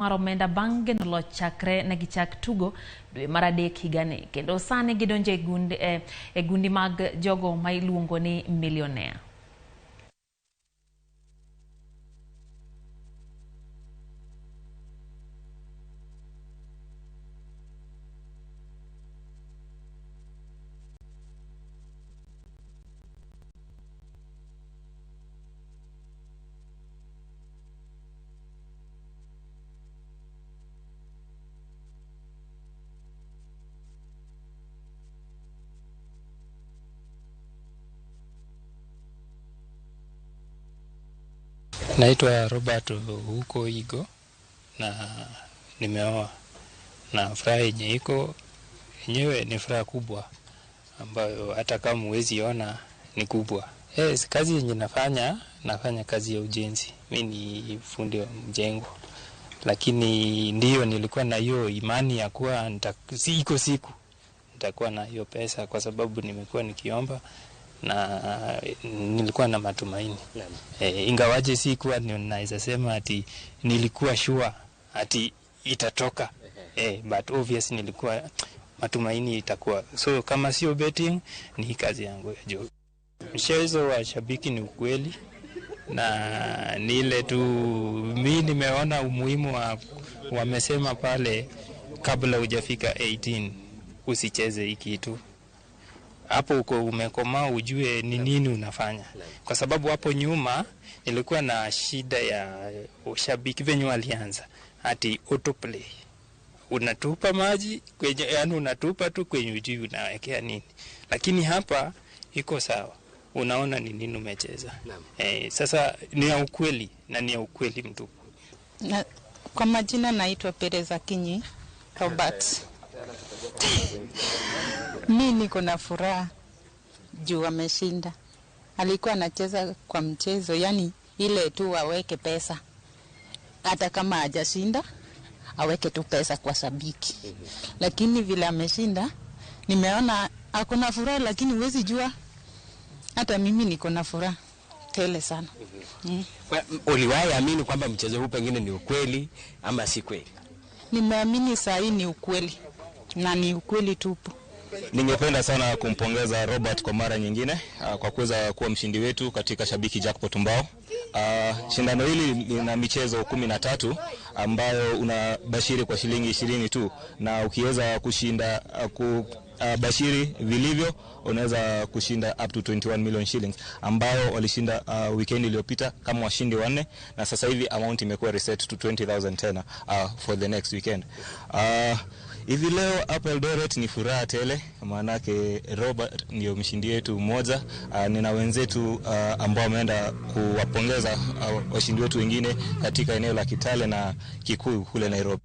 Mar omenda bang' geno loch chakre ne gichak tugo dwe mar adek higani kendo sani gidonjo e gundi mag jogo ma iluongo ni millionaire. Naitwa Robert Huko Igo na nimeoa, na furaha yenye iko yenyewe ni furaha kubwa ambayo hata kama huwezi ona ni kubwa. Yes, kazi yenye nafanya kazi ya ujenzi. Mi ni fundi wa mjengo. Lakini ndiyo nilikuwa na hiyo imani ya kuwa iko siku nitakuwa na hiyo pesa, kwa sababu nimekuwa nikiomba na nilikuwa na matumaini. Ingawaje sikuwa naweza sema ati nilikuwa sure ati itatoka. But obvious nilikuwa matumaini itakuwa. So kama sio betting ni kazi yangu ya job. Mchezo wa shabiki ni ukweli, na ni ile tu mi nimeona umuhimu wa wamesema pale kabla hujafika 18 usicheze hiki kitu. Hapo uko umekomaa ujue ni nini unafanya. Kwa sababu hapo nyuma nilikuwa na shida ya ushabiki venye walianza ati autoplay. Unatupa maji kwenye, yani unatupa tu kwenye ujui unawekea nini. Lakini hapa iko sawa. Unaona ni nini umecheza. Sasa ni ya ukweli na ni ya ukweli mtupu. Na, kwa majina naitwa Pereza Kinyi Robert. Mi niko na furaha juu ameshinda. Alikuwa anacheza kwa mchezo, yani ile tu aweke pesa. Hata kama hajashinda, aweke tu pesa kwa shabiki. Lakini vile ameshinda, nimeona akona furaha, lakini huwezi jua. Hata mimi niko na furaha tele sana. Uliwahi amini kwamba mchezo huu pengine ni ukweli ama si kweli? Nimeamini saa hii ni ukweli, na ni ukweli tupu. Ningependa sana kumpongeza Robert kwa mara nyingine kwa kuweza kuwa mshindi wetu katika Shabiki Jackpot Mbao. Shindano hili lina michezo 13 ambayo unabashiri kwa shilingi 20 tu, na ukiweza kushinda bashiri vilivyo unaweza kushinda up to 21 million shillings ambayo walishinda weekend iliyopita kama washindi 4, na sasa hivi amount imekuwa reset to 20,000 tena for the next weekend. Hivi leo hapa Eldoret ni furaha tele, maanake Robert ndio mshindi wetu mmoja. Nina wenzetu ambao wameenda kuwapongeza washindi wetu wengine katika eneo la Kitale na Kikuyu kule Nairobi.